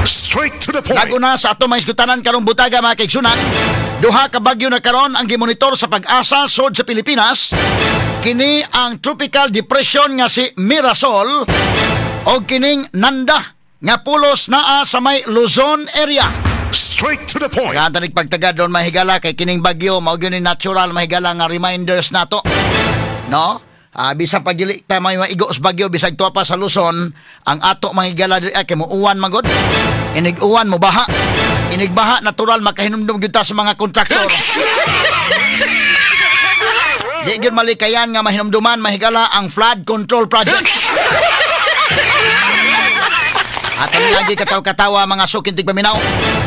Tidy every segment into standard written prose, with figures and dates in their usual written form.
Straight to the point. Laguna sa ato mga isgutanan karong butaga mga kaigsunan, duha ka bagyo na karon ang gimonitor sa Pag-asa sod sa Pilipinas. Kini ang tropical depression nga si Mirasol o kining Nanda nga pulos naa sa may Luzon area. Straight to the point. Kaya tanig pagtagad doon mahigala kay kining bagyo mao gyud ni natural mahigala nga reminders nato. No? Bisan pag dili ta may maigo sa bagyo bisag tuwa pa sa Luzon, ang ato mahigala diri ay kay muuwan magod. Inig-uwan mo baha. Inigbaha natural makahinumdum gyud ta sa mga kontraktor. Di gyud malikayan nga mahinumduman mahigala ang flood control project. At ang lagi kataw-katawa mga sukintig paminaw,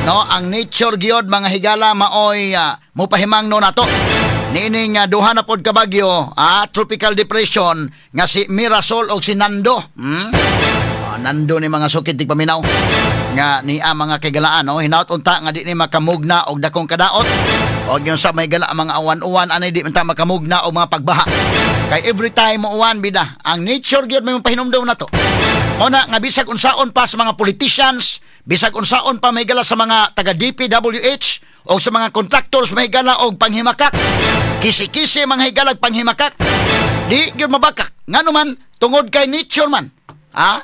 no, ang nature gyud mga higala maoy mupahimang no nato. Niining duha na pod ka bagyo, tropical depression nga si Mirasol og si Nando. Nando ni mga sukintig paminaw nga niya mga kaigalaan, no, hinaut unta nga di ni makamugna og dakong kadaot. Og yung sa may gala mga uwan-uwan anay di man ta makamugna og mga pagbaha. Kay every time mo uwan bida, ang nature gyud may mapahinumdum nato. Mao na nga bisag unsaon pa sa mga politicians, bisag unsaon pa may gala sa mga taga DPWH o sa mga contractors may gala og panghimakak. Kisi-kisi mga higalag panghimakak. Di gyud mabakak. Ngano man tungod kay nature man. Ha?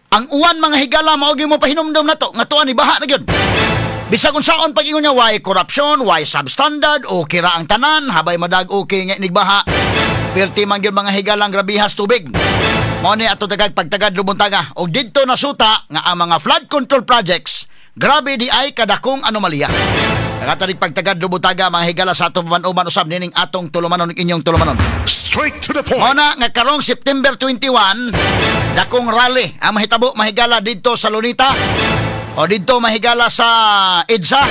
Ang uwan mga higala mao gyud mo pahinumdum nato nga tuan ni baha na gyud. Bisag unsaon pag ingon niya why corruption, why substandard, okay ra ang tanan, habay madag okay nga inigbaha. Perti man gyud mga higalang grabihas tubig. Mao ni ato tagag pagtagad lubuntaga og didto nasuta nga ang mga flood control projects grabe di ay kadakong anomalya. Nakatarig pagtagad lubuntaga mga higala sa atong paman-uban usab nining atong tulumanon inyong tulumanon. Straight to the point. Mao na nga karong September 21 dakong rally ang mahitabo mahigala didto sa Lunita o didto mahigala sa EDSA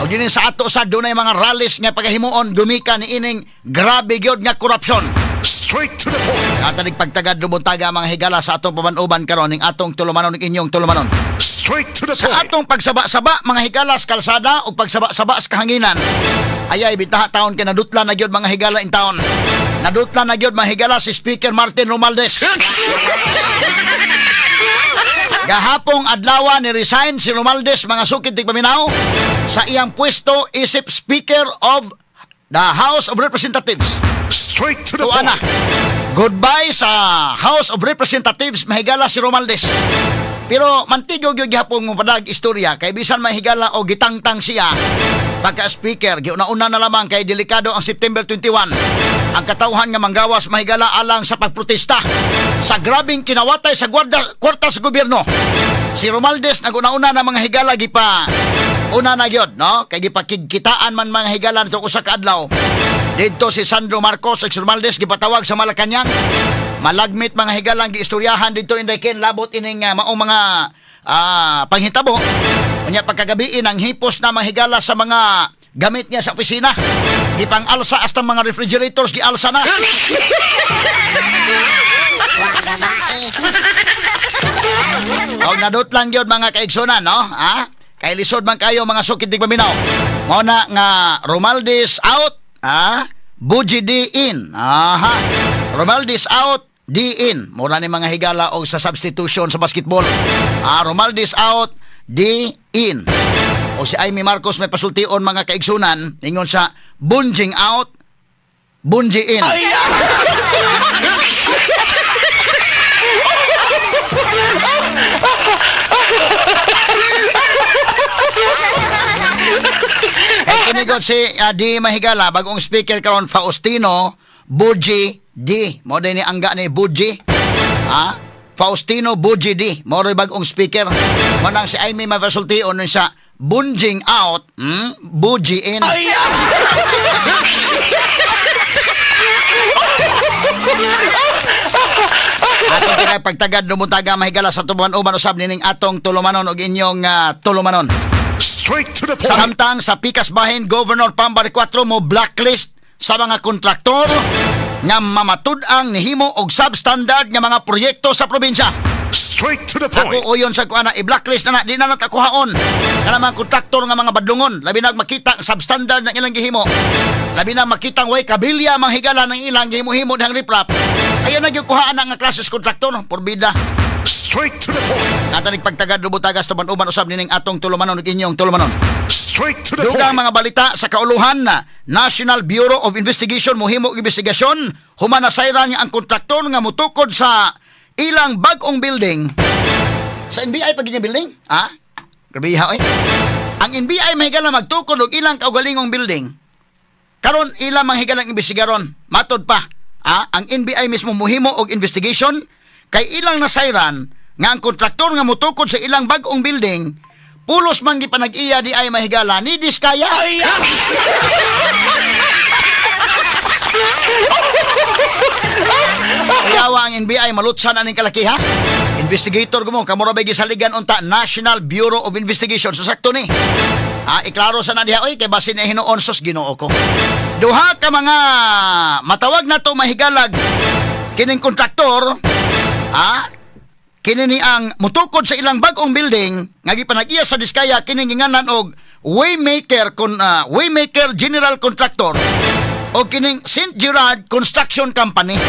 o dinhi sa ato sa dunay mga rallies nga pagahimuon gumikan niining grabe gyud nga korupsyon. Straight to the point. Katanig pagtagad lubuntaga mga higala sa atong paman-uban karon ning atong tulumanon ning inyong tulumanon. Straight to the Sa point. atong pagsaba-saba mga higala sa kalsada o pagsaba-saba sa kahanginan. Ayay bitaha taon kay nadutla na gyud mga higala in taon. Nadutla na gyud mga higala si Speaker Martin Romualdez. Gahapong adlaw ni resign si Romualdez mga sukid tigpaminaw sa iyang pwesto isip Speaker of the House of Representatives. Straight to the Tuwa point. na. Goodbye sa House of Representatives mahigala si Romualdez. Pero mantigo gyud gihapon mo padag istorya kay bisan mahigala o gitangtang siya pagka speaker giuna-una na lamang kay delikado ang September 21. Ang katawhan nga manggawas mahigala alang sa pagprotesta sa grabeng kinawatay sa gwarda kwarta sa gobyerno. Si Romualdez naguna-una na mga higala gipa una na gyud, no? Kay gipakigkitaan man mga higala nitong usa ka adlaw. Didto si Sandro Marcos ug si Romualdez gipatawag sa Malacañang. Malagmit mga higalang giistoryahan didto Inday Ken labot ining maong mga panghitabo. Unya pagkagabiin ang hipos na mga higala sa mga gamit niya sa opisina. Gipang-alsa hasta mga refrigerators gialsa na. Og nadot lang gyud mga kaigsunan, no? Ha? Kay lisod man kayo mga sukid tigpaminaw. Mao na nga Romualdez out, ha? Buji D in. Aha. Romualdez out, D in. Mura ni mga higala og sa substitution sa basketball. Romualdez out, D in. O si Amy Marcos may pasultion mga kaigsunan, ingon sa Bunjing out, Bunji in. Kay kinigot si D Mahigala, bagong speaker karon Faustino Buji D. Mo din ni angga ni Buji. Ha? Faustino Buji D. Mo rin bagong speaker. Mo nang si Amy mapasultion nun sa Bunjing out, Buji in. Atong kinapagtagad lumuntaga mahigala sa tubuan-uban usab nining atong tulumanon og inyong tulumanon. Straight to the point. Samtang sa Pikas Bahin, Governor Pam Baricuatro mo blacklist sa mga kontraktor nga mamatud-ang nihimo og substandard nga mga proyekto sa probinsya. Straight to the point. Ako uyon sa kuana, i-blacklist na na, di na natakuhaon. Kana mga kontraktor nga mga badlungon, labi na makita ang substandard ng ilang gihimo. Labi na makita ang way kabilya mga higala ng ilang gihimo-himo dihang riprap. Ayaw na gyud kuhaan na nga klases kontraktor, porbida. Straight to the point. Katanig pagtagad rubutagas tuban-uban usab nining atong tulumanon ug inyong tulumanon. Straight to the Dugang point. mga balita sa kauluhan na National Bureau of Investigation mohimo og investigasyon human nasayran nga ang kontraktor nga motukod sa ilang bag-ong building sa NBI pag inyong building? Ha? Grabe ha, eh. Ang NBI mahigala magtukod og ilang kaugalingong building. Karon ilang manghigalang imbestigaron. Matod pa, ah, ang NBI mismo mohimo og investigation kay ilang nasayran nga ang kontraktor nga motukod sa ilang bag-ong building pulos man gipanag-iya di ay mahigala ni Diskaya. Kuyawa ang NBI malutsan aning kalakiha. Investigator ko mo, kamura ba'y gisaligan unta National Bureau of Investigation. So sakto ni. Ah, iklaro sa na diha oy kay basin na hinuon sus Ginoo ko. Duha ka mga matawag na to mahigalag kining kontraktor, ah, kini ni ang mutukod sa ilang bag-ong building nga gipanag-iya sa Diskaya kining ginganan og Waymaker kon Waymaker General Contractor o kining St. Gerard Construction Company.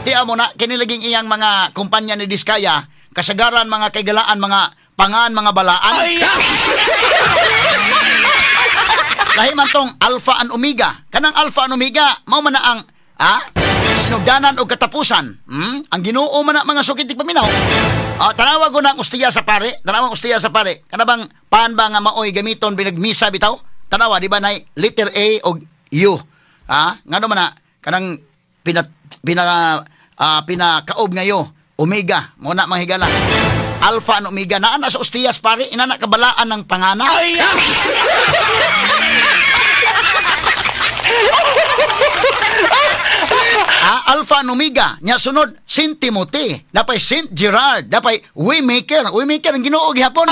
Tiya mo na kini laging iyang mga kumpanya ni Diskaya kasagaran mga kaigalaan mga pangan mga balaan. Lahi man tong Alpha and Omega. Kanang Alpha and Omega mao man na ang sinugdanan og katapusan. Ang Ginoo man na mga sukit di paminaw. Tanawa ko na ang ustiya sa pare. Tanawa ang ustiya sa pare. Kana bang paan ba nga maoy gamiton binagmisa bitaw? Tanawa di ba nay letter A og U. Ngano man na kanang pina pina pinakaob ngayo Omega mo na mga higala. Alpha and Omega naa na sa ustiyas pare, ina na kabalaan ng pangana. Alpha and Omega nya sunod Saint Timothy, napay Saint Gerard, napay Waymaker. Waymaker ang Ginoo gihapon.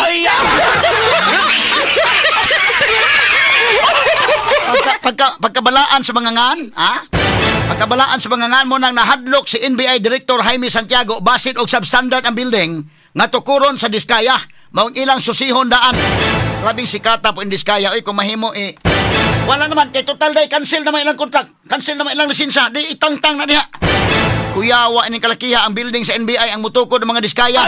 Pagkabalaan sa mga ngan, Pagkabalaan sa mga ngan mo nang nahadlok si NBI Director Jaime Santiago basin og substandard ang building nga tukuron sa Diskaya. Maong ilang susihon daan. Labing sikata po in Diskaya oy kung mahimo eh wala naman kay total day cancel naman ilang contract, cancel naman ilang lisensya, di itangtang na diha. Kuyawa ining kalakiha ang building sa NBI ang mutukod ng mga Diskaya.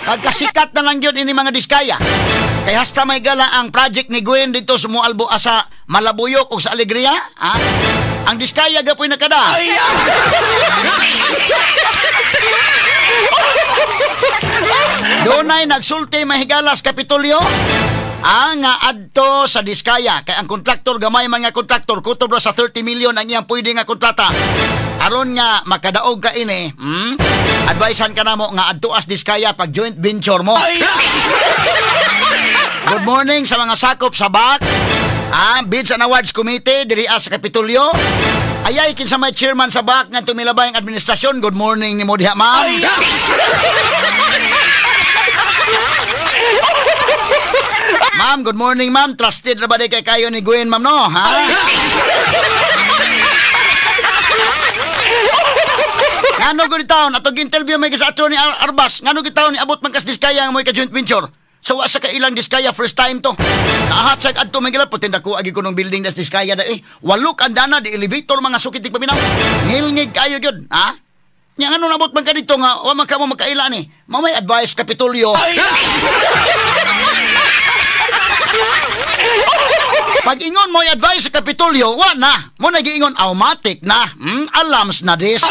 Pagkasikat na lang yun ini mga Diskaya. Kay hasta may gala ang project ni Gwen dito sa Mualbo asa Malabuyok o sa Alegria, Ang Diskaya gapoy nakada. Dunay nagsulti mahigalas Kapitolyo ang adto sa Diskaya kay ang kontraktor gamay man nga kontraktor kutob ra sa 30 million ang iyang pwede nga kontrata. Aron nga makadaog ka ini, advisean ka namo nga adto as Diskaya pag joint venture mo. Good morning sa mga sakop sa BAC, Bids and Awards Committee diri sa Kapitolyo. Ayay kinsa may chairman sa BAC nga tumilabay ang administrasyon. Good morning nimo diha, ma'am. Ma'am, good morning, ma'am. Trusted na ba di kay kayo ni Gwen, ma'am, no? Ha? Ngano gud taon atong interview may sa Attorney Arbas. Ngano gud taon niabot man kas Diskaya nga mo'y ka joint venture. So wa sa kailang Diskaya first time to. Naahat sa adto may gila putin dako agi kunong building das Diskaya da eh. Walok ang dana di elevator mga sukit di paminaw. Ngilngig kayo gyud, ha? Nya ngano nabot man ka dito nga wa man ka mo magkaila ni. Mao may advice Kapitolyo. Pag ingon mo advice sa Kapitolyo, wa na. Mo nagiingon automatic na. Alarms na this.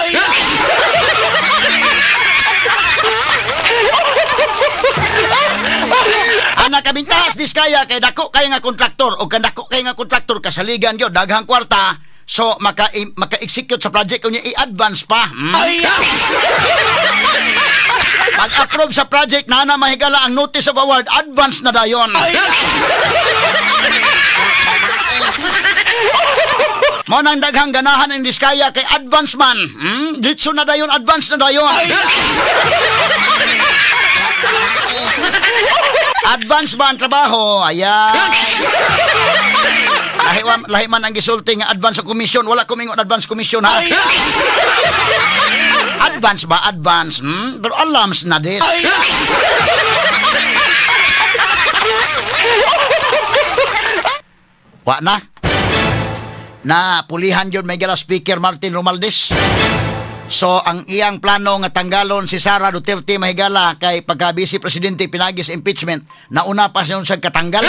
Ana kabintas Diskaya kay dako kay nga kontraktor o kan dako kay nga kontraktor kasaligan gyud daghang kwarta. So maka-execute sa project unya i-advance pa. Pag-approve sa project na na mahigala ang notice of award, advance na dayon. Mo nang daghang ganahan ang Diskaya kay advance man. Ditso na dayon, advance na dayon. Advance ba ang trabaho? Ayan. Lahi man ang gisulti nga advance sa commission. Wala kumingon advance commission, ha? Advance ba? Advance. Pero alarms na this. Wa na. Na pulihan yun may gala Speaker Martin Romualdez. So ang iyang plano nga tanggalon si Sara Duterte mahigala kay pagka vice presidente pinagi sa impeachment, nauna pa siya sa katanggal.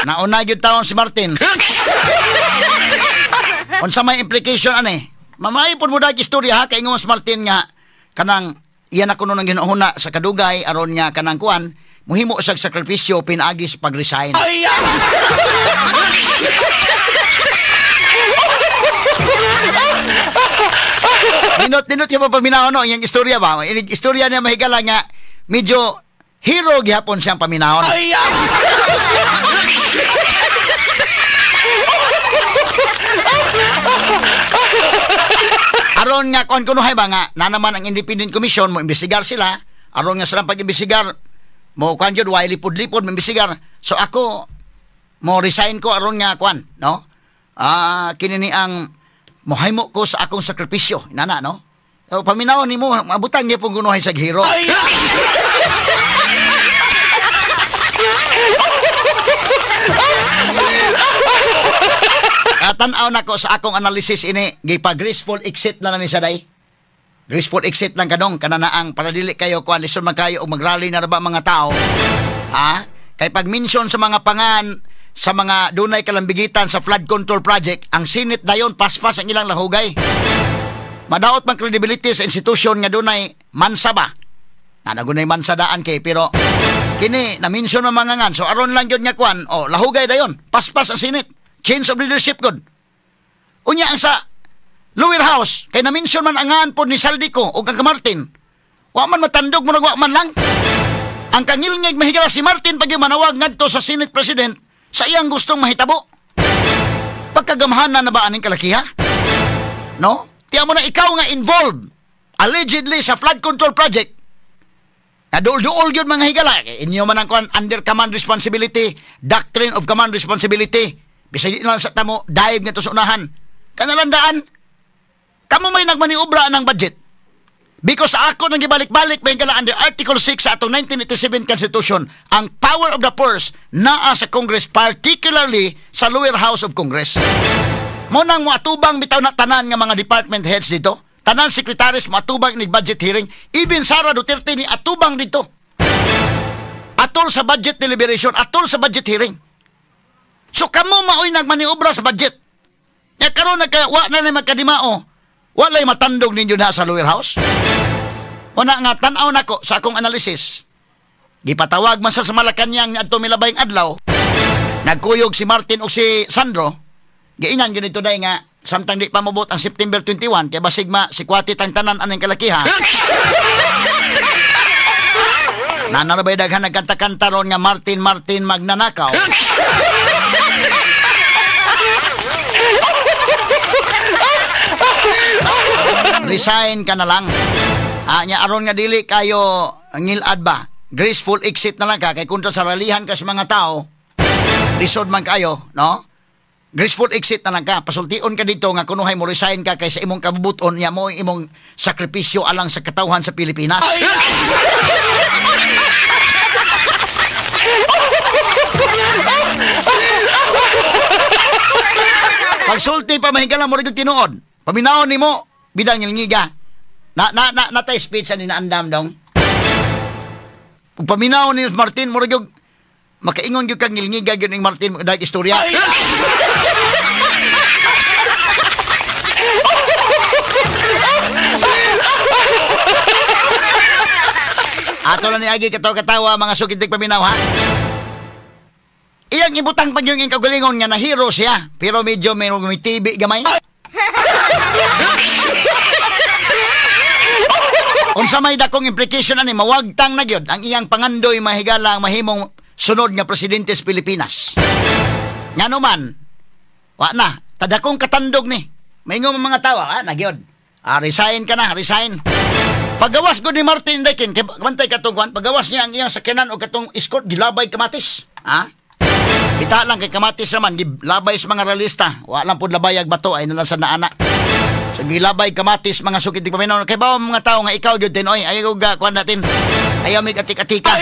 Nauna gyud taon si Martin. Unsa may implication ani? Mamay pud mo dag istorya ha kay ingon si Martin nga kanang iyan ako nung ginuhuna sa kadugay aron nga kanang kuan muhimo siya sakripisyo pinaagi sa pag-resign. Ninot-ninot yung paminaw no, iyang istorya ba? Inig istorya niya mahigala nga medyo hero gihapon siyang paminahon. Aron nga kuan kunuhay ba nga nanaman ang Independent Commission mo imbestigar sila, aron nga silang pag-imbestigar mo kuan jud way lipod-lipod mo imbestigar. So ako mo resign ko aron nga kuan, no? Kini ni ang mohimo ko sa akong sakripisyo, inana no? So, paminawon nimo mabutang gyapon kunuhay sa hero. Tan-aw nako sa akong analysis ini, gipa-graceful exit na ni siya day. Graceful exit lang kadong kananaang para dili kayo kuan lisod man kayo og magrally na ra ba mga tao. Ha? Kay pag-mention sa mga pangan sa mga dunay kalambigitan sa flood control project, ang Senate dayon paspas ang ilang lahugay. Madaot man credibility sa institusyon nga dunay mansa ba. Nanagunay mansa daan kay pero kini na-mention man mga ngan. So aron lang gyud nga kuan, oh lahugay dayon, paspas ang Senate. Change of leadership good. Unya ang sa lower house kay na-mention man angan pod ni Saldico o kang Martin. Wa man matandog mo wa man lang. Ang kangilngig mahigala si Martin pag manawag ngadto sa Senate President sa iyang gustong mahitabo. Pagkagamhanan na ba aning kalakiha? No? Tiyan mo na ikaw nga involved allegedly sa flood control project. Naduol-duol yun mga higala. Inyo man ang under command responsibility, doctrine of command responsibility. Bisag lang sa tamo, dive nga to sa unahan. Kanalandaan, kamo may nagmaniobra ng budget. Because ako nang gibalik-balik, may higala under Article 6 sa atong 1987 Constitution, ang power of the purse naa sa Congress, particularly sa lower house of Congress. Mo nang moatubang bitaw na tanan nga mga department heads dito. Tanan secretaries moatubang ni budget hearing. Even Sara Duterte ni atubang dito. Atol sa budget deliberation, atol sa budget hearing. So kamo maoy nagmaniobra sa budget. Nya karon nagka wa na ni magkadimao. Walay matandog ninyo na sa lower house. Una nga tan-aw nako sa akong analysis. Gipatawag man sa Malacañang niadto milabayng adlaw. Nagkuyog si Martin og si Sandro. Giingan gyud dito day nga samtang di pa mobot ang September 21 kay basig ma sikwati tang tanan aning kalakiha. Nanarabay daghan nagkanta-kanta ron nga Martin Martin magnanakaw. Resign ka na lang. Nya aron nga dili kayo ngilad ba? Graceful exit na lang ka kay kontra sa ralihan ka sa mga tao. Lisod man kayo, no? Graceful exit na lang ka. Pasultion ka dito nga kunuhay mo resign ka kaysa imong kabubuton niya mo imong sakripisyo alang sa katawhan sa Pilipinas. Pagsulti pa mahigala mo rin tinuod. Paminawon nimo bidang ngilngiga. Na na na natay speech ani naandam dong. Pag paminawon ni Martin mo rin makaingon gyud kang ngilngiga gyud ning Martin dahil istorya. Ato lang ni Agi katawa-katawa mga sukitig paminaw ha. Iyang ibutang pag yung kagalingon nga na hero siya pero medyo may TV gamay. Unsa may dakong implication ani mawagtang na gyud ang iyang pangandoy mahigala ang mahimong sunod nga presidente sa Pilipinas. Ngano man, wa na, tadakong katandog ni. Maingon mga tao, na gyud. Resign ka na, resign. Pagawas gud ni Martin Dekin, kay bantay katong kuan, pagawas niya ang iyang sakyanan o katong escort gilabay kamatis. Ha? Kita lang kay kamatis naman gilabay sa mga realista. Wa lang pud labayag bato ay nalang sa naana. So gilabay kamatis mga sukit di paminaw kay bawo mga tao nga ikaw gyud din oy, ayaw ga kuan natin. Ayaw mig atik-atika.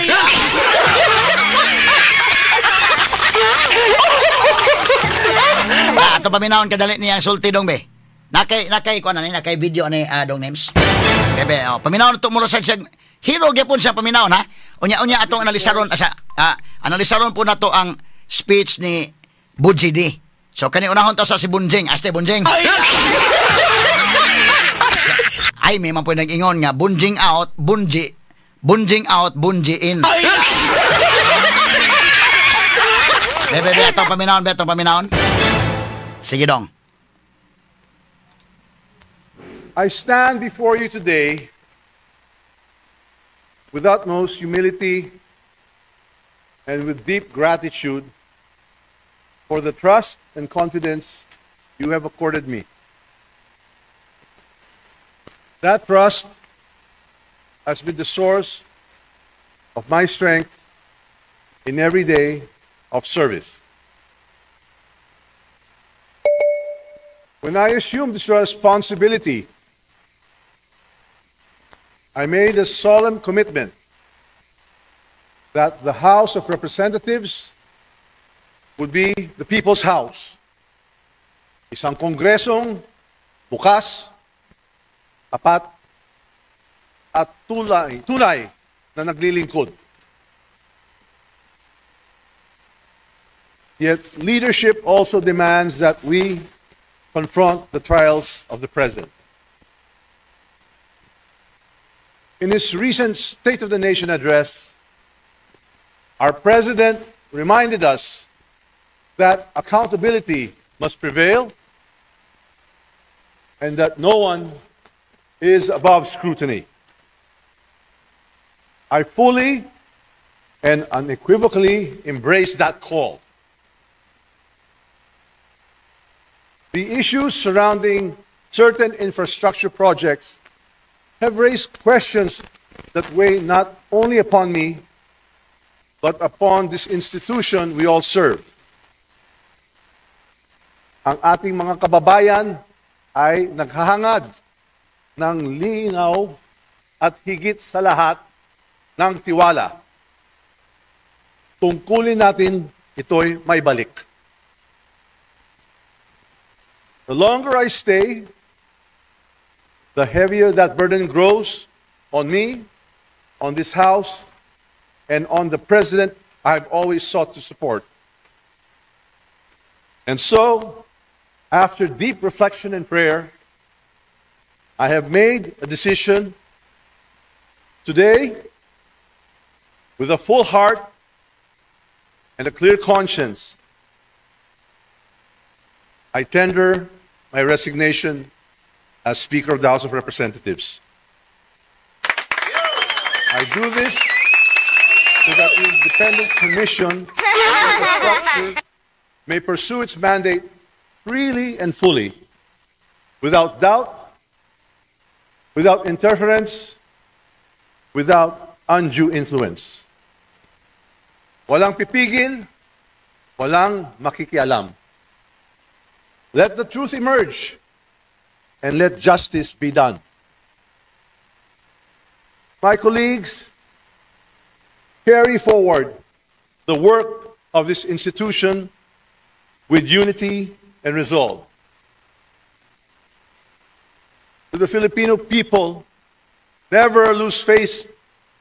Ah, ato paminawon kadali niya ang sulti, dong be. Nakay kuan ani, nakay video ani, dong names. Bebe, oh, paminawon to mura sa siya hero gyapon siya paminawon ha. Unya-unya atong analisaron asa analisaron po nato ang speech ni Budji D. So kani unahon ta sa si Bunjing, aste Bunjing. Ay, may man po nag-ingon nga Bunjing out, Bunji, Bunjing out, Bunji in. Bebe, bebe, atong paminawon, be, atong paminawon. Sige dong. I stand before you today with utmost humility and with deep gratitude for the trust and confidence you have accorded me. That trust has been the source of my strength in every day of service. When I assumed this responsibility, I made a solemn commitment that the House of Representatives would be the people's house. Isang kongresong bukas, tapat, at tunay na naglilingkod. Yet leadership also demands that we confront the trials of the present. In his recent State of the Nation address, our president reminded us that accountability must prevail and that no one is above scrutiny. I fully and unequivocally embrace that call. The issues surrounding certain infrastructure projects have raised questions that weigh not only upon me, but upon this institution we all serve. Ang ating mga kababayan ay naghahangad ng linaw at higit sa lahat ng tiwala. Tungkulin natin ito'y maibalik. The longer I stay, the heavier that burden grows on me, on this House, and on the President I've always sought to support. And so, after deep reflection and prayer, I have made a decision today with a full heart and a clear conscience. I tender my resignation as Speaker of the House of Representatives. I do this so that the Independent Commission on Infrastructure may pursue its mandate freely and fully, without doubt, without interference, without undue influence. Walang pipigil, walang makikialam. Let the truth emerge and let justice be done. My colleagues, carry forward the work of this institution with unity and resolve. To the Filipino people, never lose faith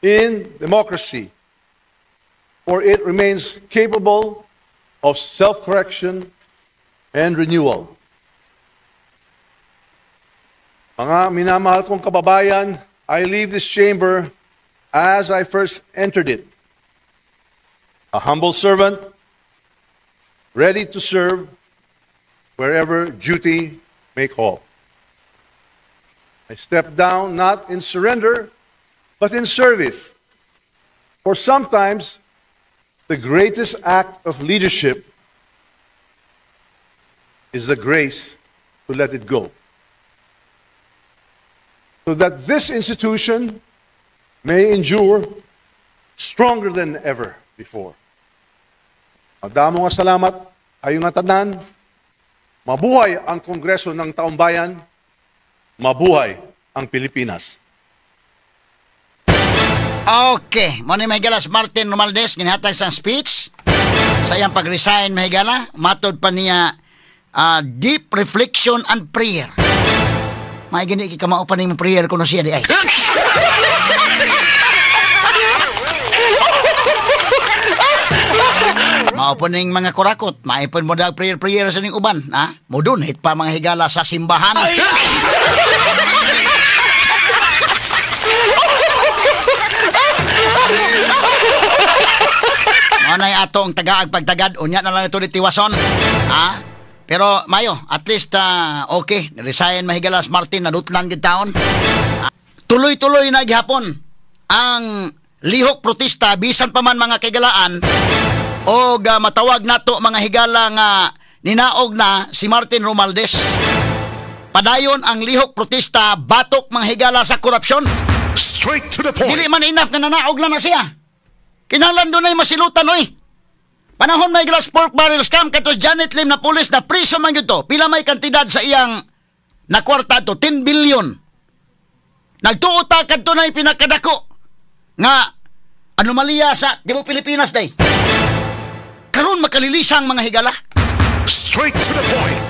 in democracy, for it remains capable of self-correction and renewal. Mga minamahal kong kababayan, I leave this chamber as I first entered it, a humble servant, ready to serve wherever duty may call. I step down not in surrender, but in service. For sometimes, the greatest act of leadership is the grace to let it go, so that this institution may endure stronger than ever before. Madamo nga salamat, ayo nga tanan. Mabuhay ang Kongreso ng Taumbayan. Mabuhay ang Pilipinas. Okay, mo ni may galas Martin Romualdez ginihatag sang speech Sa iyang pag-resign, mahigala, matod pa niya deep reflection and prayer. May gani kamao pa ning prayer kuno siya di ay. Mao po ning mga kurakot, maipon mo daw prayer prayer sa ning uban, ha? Mudunhit pa mga higala sa simbahan. Manay atong tagaag pagtagad, unya na lang ito ni Tiwason. Ha? Pero mayo, at least okay, resign mahigalas Martin nadutlan gid taon. Tuloy-tuloy na gihapon ang lihok protesta bisan pa man mga kaigalaan o matawag nato mga higala nga ninaog na si Martin Romualdez. Padayon ang lihok protesta batok mga higala sa korupsyon. Straight to the point. Dili man enough nga nanaog lang na siya. Kinahanglan dunay masilutan oy. Panahon may glass pork barrel scam kato Janet Lim na pulis na priso man gyud to. Pila may kantidad sa iyang nakwarta to 10 billion. Nagtuo ta kadto nay pinakadako nga anomalya sa tibuok Pilipinas day. Karon makalilisang mga higala. Straight to the point.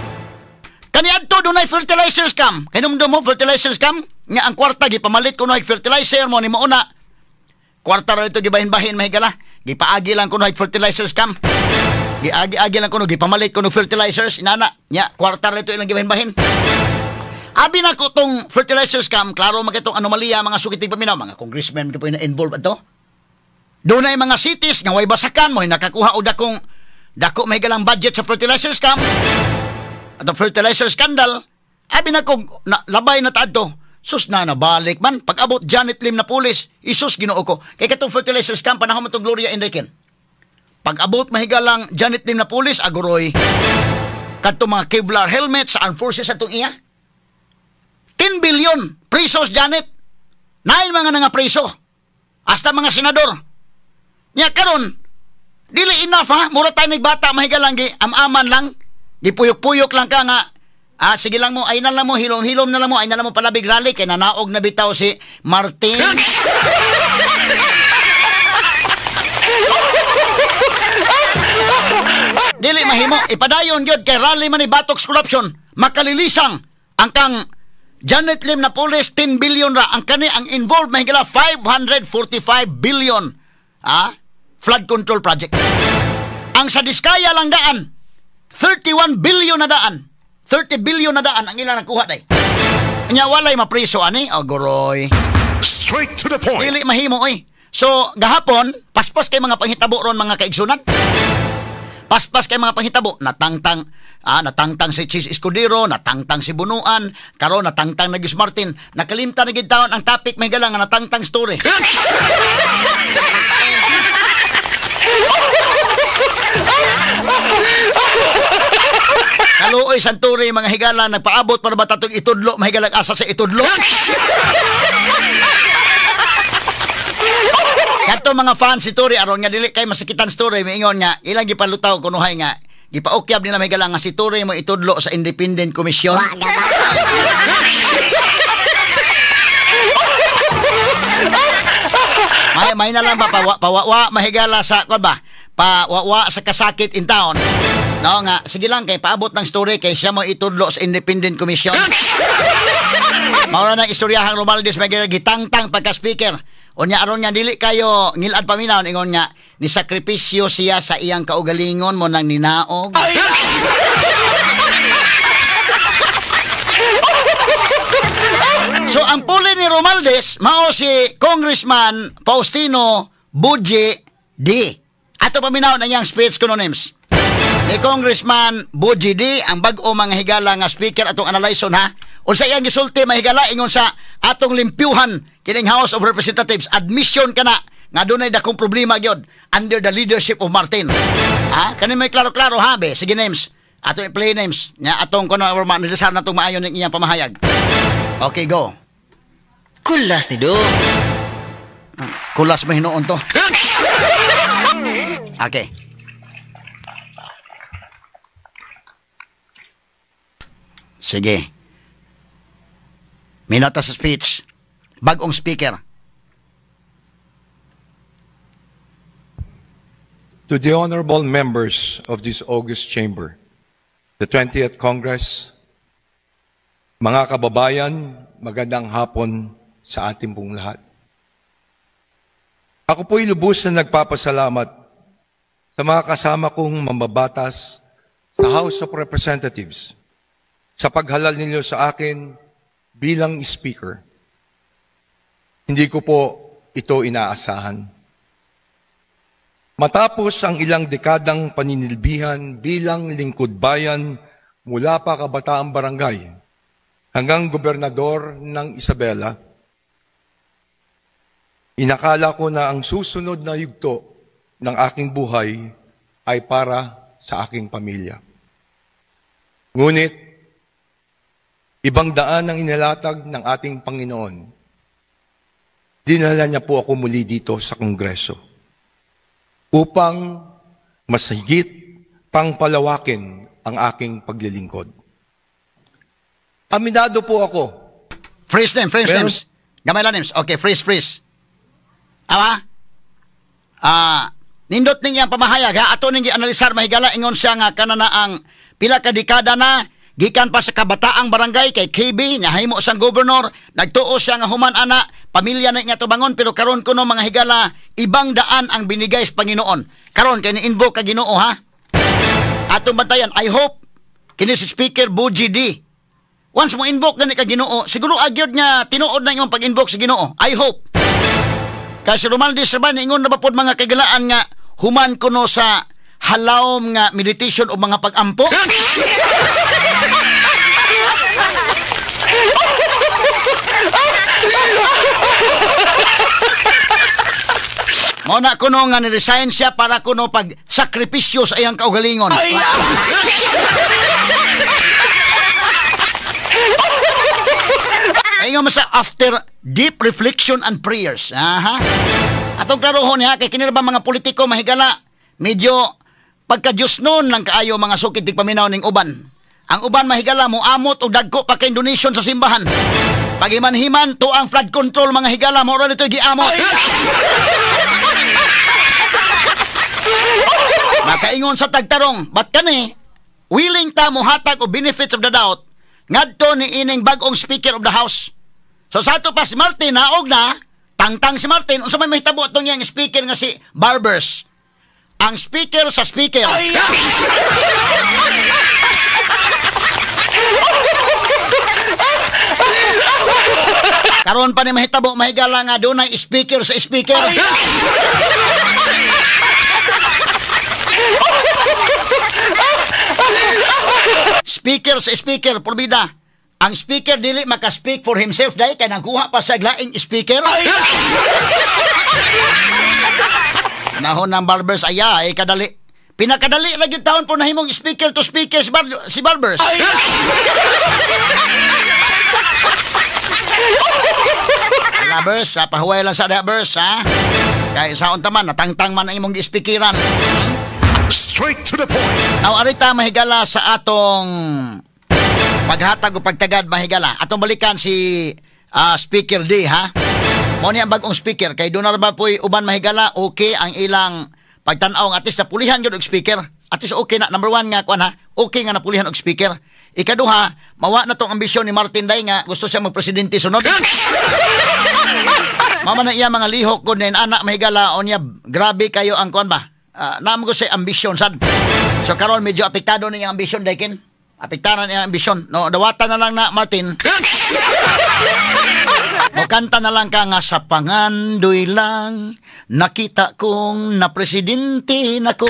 Kaniadto dunay fertilizer scam. Kahinumdum mo fertilizer scam nga ang kwarta gipamalit kuno fertilizer mo ni mauna. Kwarta ra dito gibahin-bahin mahigala. Gipaagi lang kuno fertilizer scam. Giagi-agi lang kuno gipamalit kuno fertilizers inana. Nya kwarta ra dito ilang gibahin-bahin. Abi na ko tong fertilizer scam, klaro man kitong anomalya mga sukitig paminaw, mga congressmen ko po na involved ato. Dunay mga cities nga way basakan mo nakakuha og dakong dako mahigalang budget sa fertilizer scam. At ang fertilizer scandal, abi na ko na, labay na taadto. Sus na nabalik man pag-abot Janet Lim na pulis, Isus Ginoo ko. Kay katong fertilizer scam panahon man tong Gloria Enriquez. Pag-abot mahigalang Janet Lim na pulis aguroy kadto mga Kevlar helmets sa armed forces atong iya. 10 billion presos Janet. Nain mga nga preso. Hasta mga senador. Nya karon dili enough ha, mura tayo nagbata mahigalang gi am-aman lang, gipuyok-puyok lang ka nga sige lang mo, ay na lang mo, hilom-hilom na lang mo, ay na lang mo palabig rally kay nanaog na bitaw si Martin. Dili mahimo, ipadayon gyud kay rally man ni Batoks corruption, makalilisang ang kang Janet Lim na pulis 10 billion ra ang kani ang involved mahigala 545 billion flood control project. Ang sa Diskaya lang daan 31 billion na daan. 30 billion na daan ang ilang nakuha day. Nya walay mapriso ani agoroy. Straight to the point. Dili mahimo oy. So gahapon paspas kay mga panghitabo ron mga kaigsunan. Paspas kay mga panghitabo, natangtang natangtang si Cheese Escudero, natangtang si Bunuan, karon natangtang na Gus Martin. Nakalimtan na gid taon ang topic may galang nga natangtang story. Kaluoy santuri mga higala nagpaabot para ba tatong itudlo mahigalag asa sa itudlo. Kadto mga fans si Turi aron nga dili kay masakitan story miingon nga ilang gipalutaw kunuhay nga gipaokyab nila mahigala nga si Turi mo itudlo sa Independent Commission. May na lang ba pawawa mahigala sa kon ba pawawa sa kasakit in town. No nga sige lang kay paabot ng story kay siya mo itudlo sa Independent Commission. Mao na istoryahang Romualdez may gitangtang pagka speaker. Unya aron nga dili kayo ngilad paminaw ingon nga ni sakripisyo siya sa iyang kaugalingon mo nang ninaog. So ang puli ni Romualdez mao si Congressman Faustino Bojie Dy. Ato paminaw na iyang speech kuno names. Ni Congressman Bojie Dy ang bag-o mga higala nga speaker atong analyson ha. Unsa iyang gisulti mahigala ingon sa atong limpyuhan kining House of Representatives admission kana nga dunay dakong problema gyud under the leadership of Martin. Ha kani may klaro-klaro ha be sige names ato i-play names nya atong kuno manidasar natong maayo ning iyang pamahayag. Okay go. Kulas ni do. Kulas mahinuon to. Okay. Sige. Minata sa speech. Bagong speaker. To the honorable members of this august chamber, the 20th Congress, mga kababayan, magandang hapon sa ating pong lahat. Ako po'y lubos na nagpapasalamat sa mga kasama kong mambabatas sa House of Representatives sa paghalal ninyo sa akin bilang speaker. Hindi ko po ito inaasahan. Matapos ang ilang dekadang paninilbihan bilang lingkod bayan mula pa kabataang barangay hanggang gobernador ng Isabela, inakala ko na ang susunod na yugto ng aking buhay ay para sa aking pamilya. Ngunit, ibang daan ang inilatag ng ating Panginoon. Dinala niya po ako muli dito sa Kongreso upang mas higit pang palawakin ang aking paglilingkod. Aminado po ako. Freeze name, freeze names. Gamay lang names. Okay, freeze, freeze. Awa? Nindot ning iyang pamahayag ha, ato ning gianalisar mahigala, ingon siya nga kana na ang pila ka dekada na gikan pa sa kabataang barangay kay KB nahimo sang gobernador, nagtuo siya nga human ana pamilya na nga tubangon, pero karon kuno mga higala ibang daan ang binigay sa Panginoon. Karon kay ni-invoke ka Ginoo ha. Atong bantayan, I hope kini si Speaker Bojie Dy. Once mo invoke gani ka Ginoo, siguro agyod nga tinuod na imong pag-invoke sa Ginoo. I hope. Kay si Romualdez Serban ingon na ba pod mga kagalaan nga human kuno sa halawom nga meditation o mga pag-ampo? Mao na kuno nga ni-resign siya para kuno pag sakripisyo sa iyang kaugalingon. Ay nga masa after deep reflection and prayers. Aha. Atong klarohon ha, kay kini ba mga politiko mahigala, medyo pagka-Diyos noon lang kaayo mga sukid tigpaminaw ning uban. Ang uban mahigala moamot og dagko pa kay donation sa simbahan. Pagimanhiman to ang flood control mga higala mo ra dito giamot. Makaingon sa tagtarong, bat kani willing ta mohatag og benefits of the doubt ngadto ni ining bag-ong Speaker of the House. So sa ato pa si Martin naog na, tangtang si Martin, unsa may mahitabo atong iyang speaker nga si Barbers. Ang speaker sa speaker. Karon pa ni mahitabo mahigala nga dunay speaker sa speaker. Speaker sa speaker, porbida. Ang speaker dili maka-speak for himself dahil kay nangkuha pa sa laing speaker. Nahon ng Barbers aya ay kadali. Pinakadali ra gyud taon po nahimong speaker to speaker si Barbers. Ala Bers, ha, pahuway lang sa da Bers ha. Kay saon ta man natangtang man ang imong gi-speakeran. Straight to the point. Now arita mahigala sa atong paghatag o pagtagad mahigala. Atong balikan si Speaker D ha. Mao ni ang bagong speaker kay doon na ba po'y uban mahigala, okay ang ilang pagtan-aw at least napulihan gyud og speaker. At least okay na number one nga kuan ha. Okay nga napulihan og speaker. Ikaduha, mawa na tong ambisyon ni Martin Day nga gusto siya magpresidente sunod. Mama na iya mga lihok gud nin anak mahigala onya grabe kayo ang kuan ba. Naamo ko sa ambisyon sad. So karon medyo apektado ni iyang ambisyon daykin. Apektaran iyang ambisyon. No, dawatan na lang na Martin. Mokanta na lang ka nga sa pangandoy lang nakita kong na presidente nako.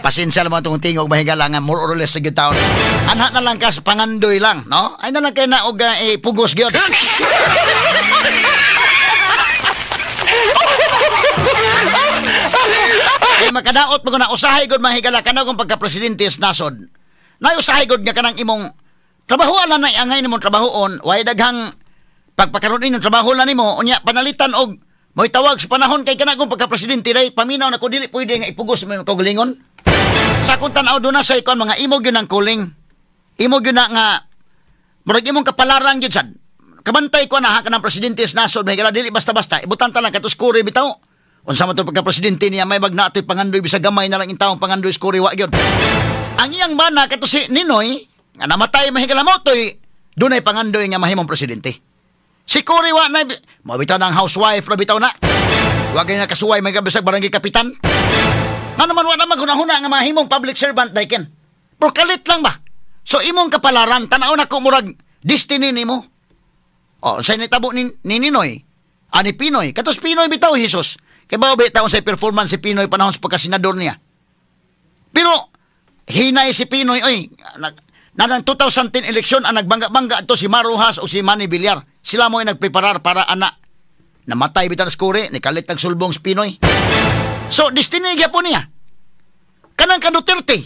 Pasensya lang mga itong tingog mahigala nga more or less sa gyud taon. Anha na lang ka sa pangandoy lang, no? Ay na lang kay na og pugos gyud. Kay makadaot mo na usahay gud mahigala kana kung pagka-presidente sa nasod. Nay usahay gud nga kanang imong trabahoan lang na iangay nimong trabahoon, way daghang pagpakaron inyong trabaho lang nimo, unya panalitan og mo'y tawag sa panahon kay kana kung pagka-presidente day paminaw na ko dili pwede nga ipugos mo imong kaugalingon. Sa akong tan-aw doon na sa ikon mga imo gyud ang kuling. Imo gyud na nga murag imong kapalaran gyud sad. Kabantay ko na ha kanang presidente sa nasod may dili basta-basta. Ibutan ta lang kato Cory bitaw. Unsa man to pagka presidente niya may bagna atoy pangandoy bisag gamay na lang in taong pangandoy si Cory wa gyud. Ang iyang bana kato si Ninoy nga namatay mahigala mo toy dunay pangandoy nga mahimong presidente. Si Cory wa na mo bitaw ng housewife ra bitaw na. Wa gani nakasuway may bisag barangay kapitan. Nga naman wa naman hunahuna nga mahimong public servant dayken. Pero kalit lang ba? So imong kapalaran tan-aw na ko murag destiny nimo. O sa nitabo ni Ninoy, ani Pinoy, katos Pinoy bitaw Jesus. Kay bao bitaw sa performance si Pinoy panahon sa pagkasenador niya. Pero hinay si Pinoy oy, nang 2010 eleksyon ang nagbangga-bangga ato si Marujas o si Manny Villar. Sila mo ay nagpreparar para ana. Namatay bitaw sa Cory, nikalit ang sulbong si Pinoy. So destiny gyapon niya. Kanang ka Duterte.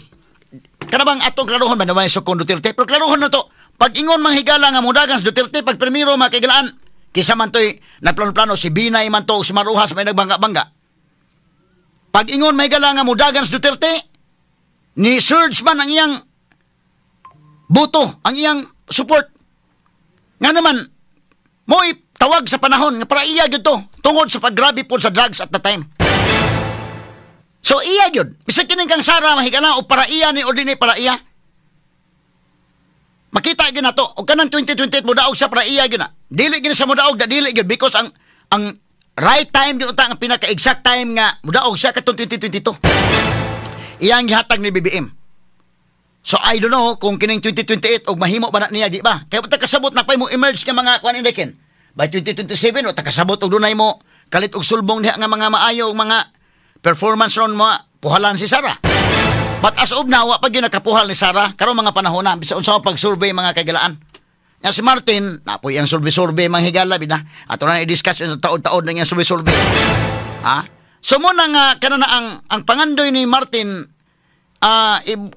Kana bang atong klarohon ba naman sa kung Duterte? Pero klarohon na to. Pag ingon manghigala nga mudagan sa Duterte, pag primero makigalaan, kisa man to'y nagplano-plano, si Binay man to, si Marujas may nagbangga-bangga. Pag ingon mahigala nga mudagan sa Duterte, ni surge man ang iyang boto, ang iyang support. Nga naman, mo'y tawag sa panahon, nga para iya gyud to, tungod sa paggrabe po sa drugs at the time. So iya gyud. Bisag kining kang Sara mahigala o para iya ni ordinary para iya. Makita gyud na to. Og kanang 2028 modaog siya para iya gyud na. Dili gyud sa modaog, da dili gyud because ang right time gyud unta ang pinaka-exact time nga modaog siya katong 2022. Iyang gihatag ni BBM. So I don't know kung kining 2028 og mahimo ba na niya di ba? Kay ta kasabot na pay mo emerge nga mga kuan indekin. By 2027 o ta kasabot og dunay mo kalit og sulbong diha nga mga maayo og mga performance ron mo puhalan si Sara. But as of now, wa pa gyud nakapuhal ni Sara karon mga panahon na bisan unsa pag-survey mga kagalaan. Nga si Martin, napoy ang survey-survey mga higala bida. Ato na i-discuss yung taod-taod ng survey-survey. Ha? So mo na nga kana na ang pangandoy ni Martin,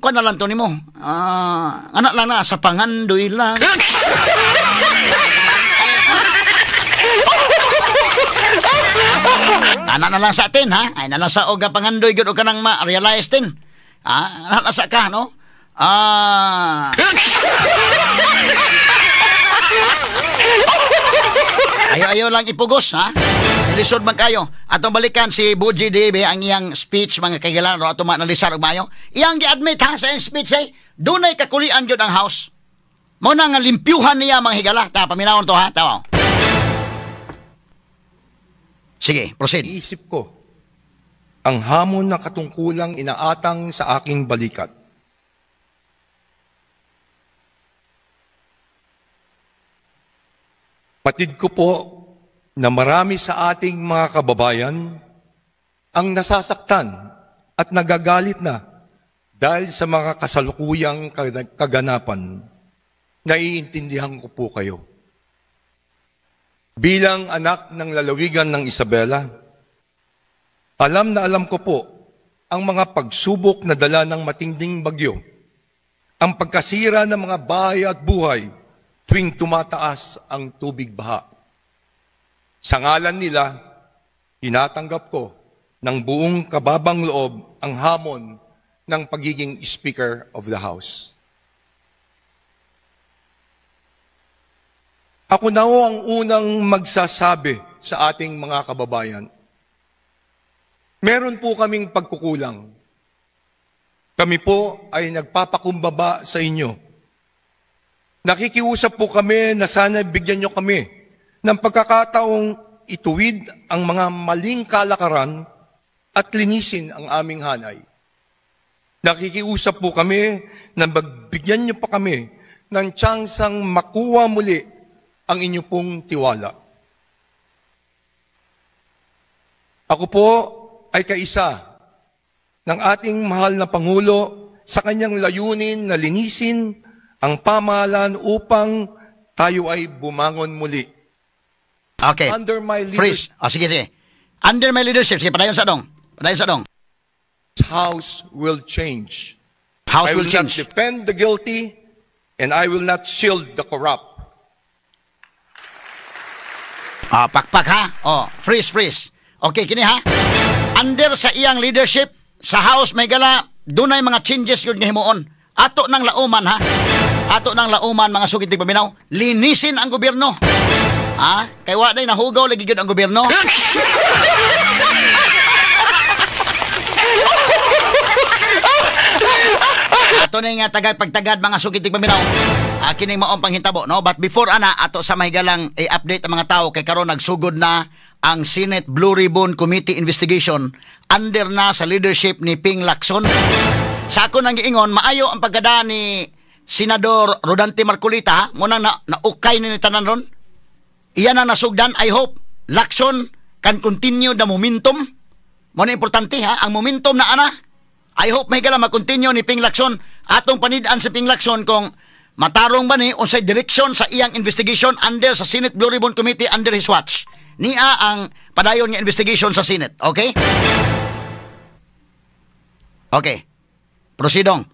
kuan na lang to nimo. Anak lang na sa pangandoy lang. Ana na lang sa atin, ha? Ay na lang sa og pangandoy gyud og kanang ma-realize din. Ah, nasa ka, no? Ah. Ayo-ayo lang ipugos, ha? Lisod man kayo. Atong balikan si Bojie Dy ang iyang speech mga kaigalan ro ato maanalisar og maayo. Iyang gi-admit ha sa iyang speech ay dunay kakulian gyud ang house. Mo na nga limpyuhan niya mga higala. Ta paminawon to ha, tawo. Sige, proceed. Iisip ko ang hamon na katungkulang inaatang sa aking balikat. Patid ko po na marami sa ating mga kababayan ang nasasaktan at nagagalit na dahil sa mga kasalukuyang kaganapan. Naiintindihan ko po kayo. Bilang anak ng lalawigan ng Isabela, alam na alam ko po ang mga pagsubok na dala ng matinding bagyo, ang pagkasira ng mga bahay at buhay tuwing tumataas ang tubig baha. Sa ngalan nila, tinatanggap ko ng buong kababang loob ang hamon ng pagiging Speaker of the House. Ako na ho ang unang magsasabi sa ating mga kababayan. Meron po kaming pagkukulang. Kami po ay nagpapakumbaba sa inyo. Nakikiusap po kami na sana bigyan nyo kami ng pagkakataong ituwid ang mga maling kalakaran at linisin ang aming hanay. Nakikiusap po kami na magbigyan nyo pa kami ng tsansang makuha muli ang inyo pong tiwala. Ako po ay kaisa ng ating mahal na Pangulo sa kanyang layunin na linisin ang pamahalaan upang tayo ay bumangon muli. Okay. Under my leadership. Freeze. Oh, sige, sige. Under my leadership. Sige, padayon sa dong. Padayon sa dong. House will change. House I will change. I will not defend the guilty and I will not shield the corrupt. Ah, pakpak ha. Oh, freeze, freeze. Okay, kini ha. Under sa iyang leadership sa House may gala dunay mga changes yun nga himuon. Ato nang lauman ha. Ato nang lauman mga sugid tigpaminaw. Linisin ang gobyerno. Ha? Kay wa day nahugaw lagi gyud ang gobyerno. Ato na nga tagad pagtagad mga sukit paminaw. Kining maong panghitabo, no? But before ana ato sa mahigalang i-update ang mga tao kay karon nagsugod na ang Senate Blue Ribbon Committee investigation under na sa leadership ni Ping Lacson. Sa ako nang giingon, maayo ang pagkada ni Senador Rodante Marcolita, munang na naukay ni tanan ron. Iyan ang nasugdan. I hope Lacson can continue the momentum. Mo na importante ha, ang momentum na ana. I hope mahigala mag-continue ni Ping Lacson. Atong panid-an si Ping Lacson kung matarong ba ni unsay direksyon sa iyang investigation under sa Senate Blue Ribbon Committee under his watch. Niya ang padayon nga investigation sa Senate. Okay? Okay. Proceedong.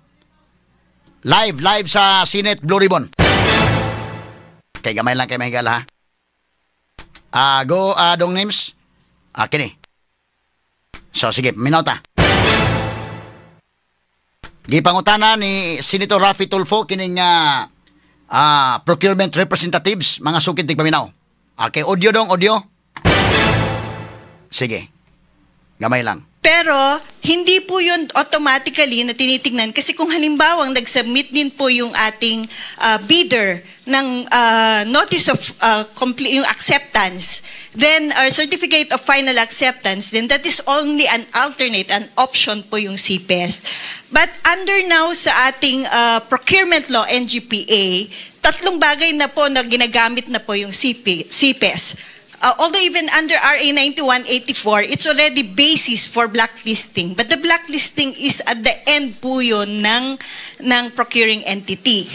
Live, live sa Senate Blue Ribbon. Okay, gamay lang kay mahigala ha. Go, dong names. Kini. So, sige, minota. Gipangutana ni Senator Raffy Tulfo kining procurement representatives, mga sukit tigpaminaw. Okay, audio dong, audio. Sige. Gamay lang. Pero hindi po yun automatically na tinitingnan kasi kung halimbawang nag-submit din po yung ating bidder ng notice of yung acceptance, then our certificate of final acceptance, then that is only an alternate, an option po yung CPS. But under now sa ating procurement law, NGPA, tatlong bagay na po na ginagamit na po yung CPS. Although even under RA 9184, it's already basis for blacklisting. But the blacklisting is at the end po yun ng procuring entity.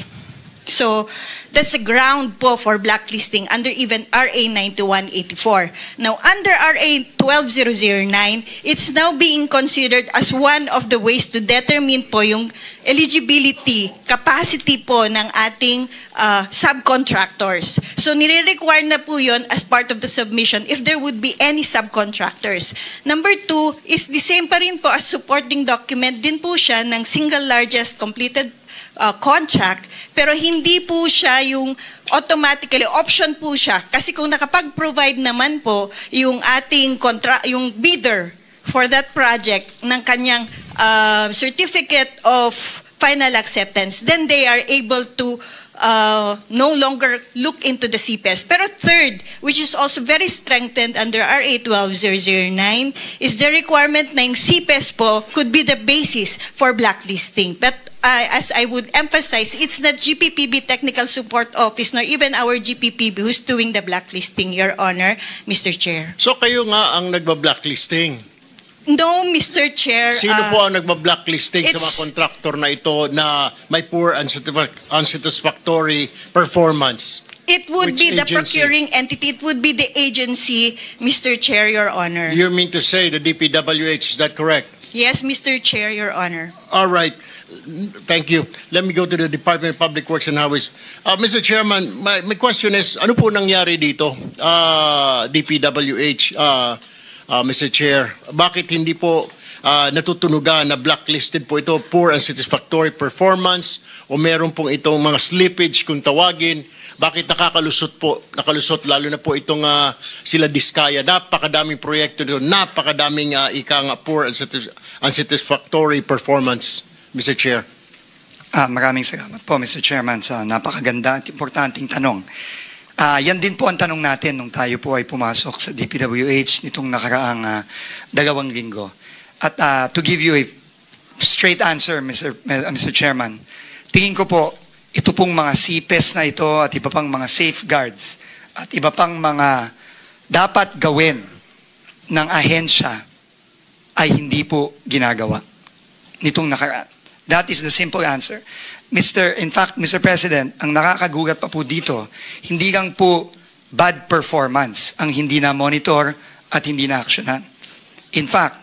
So, that's the ground po for blacklisting under even RA 9184. Now, under RA 12009, it's now being considered as one of the ways to determine po yung eligibility, capacity po ng ating subcontractors. So, nire-require na po yun as part of the submission if there would be any subcontractors. Number two is the same pa rin po as supporting document din po siya ng single largest completed contract, pero hindi po siya yung automatically, option po siya. Kasi kung nakapag-provide naman po yung ating yung bidder for that project ng kanyang certificate of final acceptance, then they are able to no longer look into the CPS. Pero third, which is also very strengthened under RA 12009, is the requirement na yung CPS po could be the basis for blacklisting. But as I would emphasize, it's not GPPB Technical Support Office nor even our GPPB who's doing the blacklisting, Your Honor, Mr. Chair. So kayo nga ang nagba-blacklisting? No, Mr. Chair. Sino po ang nagba-blacklisting sa mga contractor na ito na may poor unsatisfactory performance? It would Which be the agency? Procuring entity. It would be the agency, Mr. Chair, Your Honor. You mean to say the DPWH, is that correct? Yes, Mr. Chair, Your Honor. All right. Thank you. Let me go to the Department of Public Works and Highways. Mr. Chairman, my question is, ano po nangyari dito, DPWH, Mr. Chair? Bakit hindi po natutunugan na blacklisted po ito, poor and unsatisfactory performance, o meron pong itong mga slippage kung tawagin? Bakit nakakalusot po, nakalusot lalo na po itong sila Diskaya? Napakadaming proyekto dito, napakadaming ika nga poor and unsatisfactory performance, Mr. Chair. Maraming salamat po, Mr. Chairman, sa napakaganda at importanteng tanong. Yan din po ang tanong natin nung tayo po ay pumasok sa DPWH nitong nakaraang 2 linggo. At to give you a straight answer, Mr. Chairman, tingin ko po, ito pong mga CPES na ito at iba pang mga safeguards at iba pang mga dapat gawin ng ahensya ay hindi po ginagawa nitong nakaraan. That is the simple answer. In fact, Mr. President, ang nakakagulat pa po dito, hindi lang po bad performance ang hindi na monitor at hindi na aksyonan. In fact,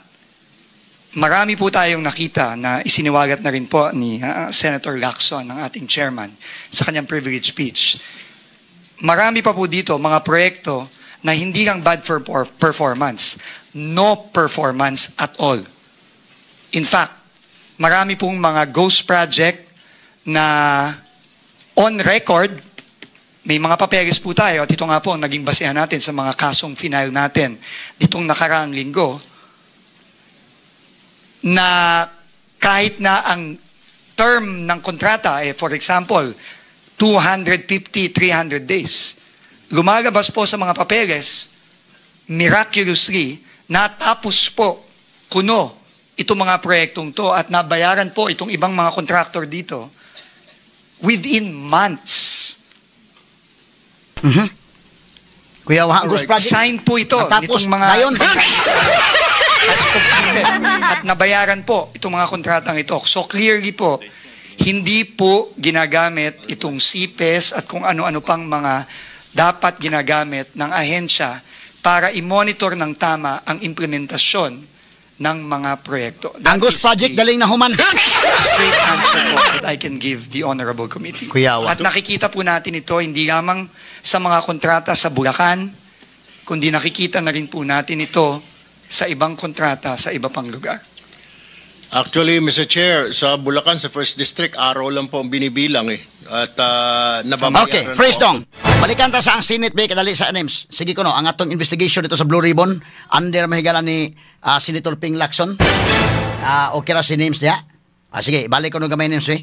marami po tayong nakita na isiniwalat na rin po ni Senator Lacson, ang ating chairman, sa kanyang privilege speech. Marami pa po dito mga proyekto na hindi lang bad for performance, no performance at all. In fact, marami pong mga ghost project na on record May mga papeles po tayo at ito nga po ang naging basehan natin sa mga kasong final natin nitong nakaraang linggo na kahit na ang term ng kontrata, eh, for example, 250, 300 days, lumalabas po sa mga papeles, miraculously, natapos po kuno itong mga proyektong to at nabayaran po itong ibang mga contractor dito within months. Kuya, wa Ghost Project. Sign po ito Natapos nitong mga dayon. As completed at nabayaran po itong mga kontratang ito. So clearly po, hindi po ginagamit itong CPES at kung ano-ano pang mga dapat ginagamit ng ahensya para i-monitor ng tama ang implementasyon ng mga proyekto. That Ang Ghost is Project the daling nahuman. straight answer po that I can give the honorable committee. Kuya, At nakikita po natin ito hindi lamang sa mga kontrata sa Bulacan, kundi nakikita na rin po natin ito sa ibang kontrata sa iba pang lugar. Actually, Mr. Chair, sa Bulacan, sa First District, araw lang po ang binibilang eh. At nababayaran Okay, freeze po. dong. Balikan ta sa ang Senate ba kadali sa NIMS. Sige ko no, ang atong investigation dito sa Blue Ribbon under mahigala ni Senator Ping Lacson. Okay ra si NIMS diha. Sige, balik ko no gamay NIMS eh.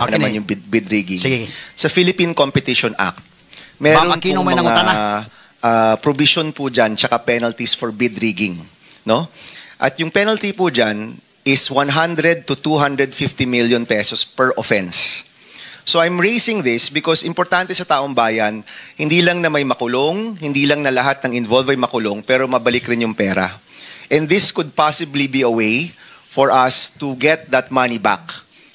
Okay naman ni. yung bid rigging. Sige. Sa Philippine Competition Act, meron Ma'am Aquino, pong may mga nangutana. Provision po dyan tsaka penalties for bid rigging. No? At yung penalty po dyan is 100 to 250 million pesos per offense. So I'm raising this because importante sa taong bayan, hindi lang na may makulong, hindi lang na lahat ng involved ay makulong, pero mabalik rin yung pera. And this could possibly be a way for us to get that money back.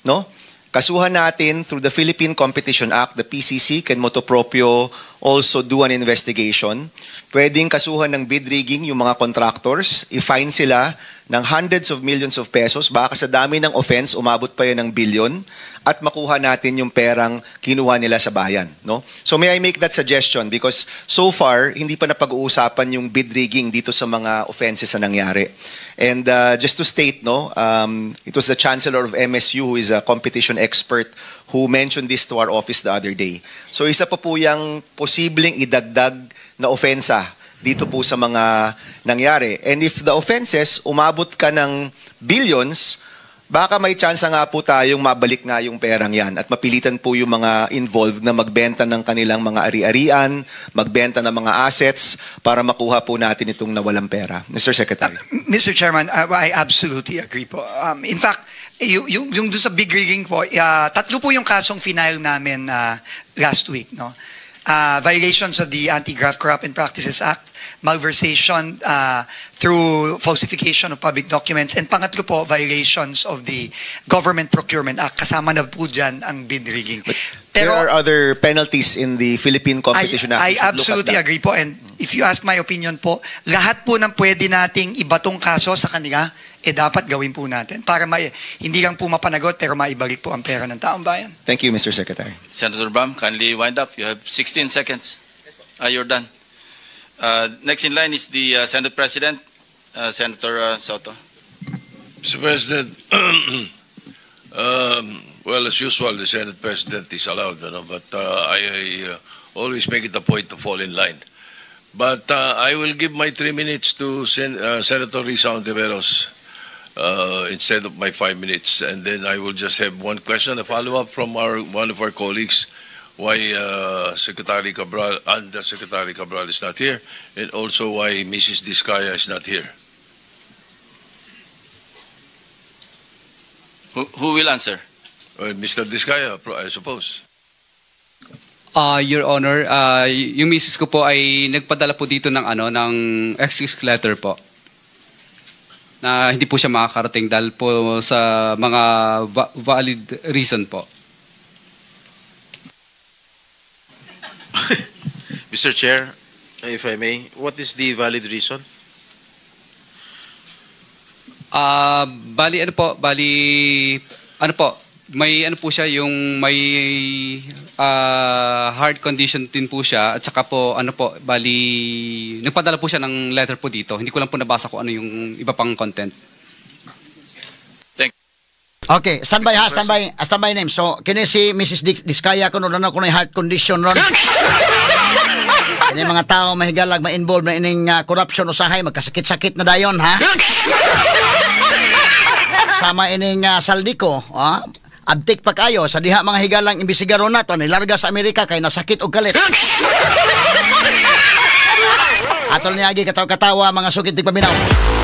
No? Kasuhan natin through the Philippine Competition Act, the PCC can motu proprio also do an investigation. Pwedeng kasuhan ng bid rigging yung mga contractors, i-fine sila ng hundreds of millions of pesos, baka sa dami ng offense, umabot pa yan ng billion, at makuha natin yung perang kinuha nila sa bayan. No? So may I make that suggestion because so far, hindi pa napag-uusapan yung bid rigging dito sa mga offenses na nangyari. And just to state, no, it was the Chancellor of MSU who is a competition expert who mentioned this to our office the other day. So isa pa po yung posibleng idagdag na ofensa dito po sa mga nangyari. And if the offenses, umabot ka ng billions, baka may chance nga po tayong mabalik nga yung perang yan at mapilitan po yung mga involved na magbenta ng kanilang mga ari-arian, magbenta ng mga assets para makuha po natin itong nawalang pera. Mr. Secretary. Mr. Chairman, I absolutely agree po. In fact, yung dun sa bid rigging po, tatlo po yung kasong final namin last week. No? Violations of the Anti-Graft Corrupt and Practices Act, malversation through falsification of public documents, and pangatlo po, violations of the Government Procurement Act. Kasama na po dyan ang bid rigging. There are other penalties in the Philippine Competition Act. I We should look at absolutely that. Agree po. And if you ask my opinion po, lahat po ng pwede nating ibatong kaso sa kanila, eh dapat gawin po natin para hindi lang po mapanagot pero maibalik po ang pera ng taong bayan. Thank you, Mr. Secretary. Senator Bam, kindly wind up. You have 16 seconds. You're done. Next in line is the Senate President, Senator Sotto. Mr. President, well, as usual, the Senate President is allowed, ano, but I always make it a point to fall in line. But I will give my 3 minutes to Senator Risa Hontiveros instead of my 5 minutes, and then I will just have one question, a follow-up from our one of our colleagues, why Secretary Cabral, Undersecretary Cabral is not here, and also why Mrs. Discaya is not here. Who will answer? Mr. Discaya, I suppose. Your Honor, yung misis ko po ay nagpadala po dito ng ano ng excuse letter po. Na hindi po siya makakarating dahil po sa mga valid reason po. Mr. Chair, if I may, what is the valid reason? Bali ano po, bali ano po, may ano po siya yung may heart condition din po siya at saka po ano po, bali nagpadala po siya ng letter po dito. Hindi ko lang po nabasa kung ano yung iba pang content. Thank Okay, standby ha, standby, standby name. So, kini si Mrs. Diskaya kuno na kuno heart condition ron. Kini mga tao mahigalag ma-involve na ining corruption, usahay magkasakit-sakit na dayon ha. Sama ining Zaldy Co, ah, abtik pa kayo sa diha mga higalang imbisigaron nato nilarga sa Amerika kay nasakit og kalit. Atol niagi katawa-katawa, mga sukit tigpaminaw.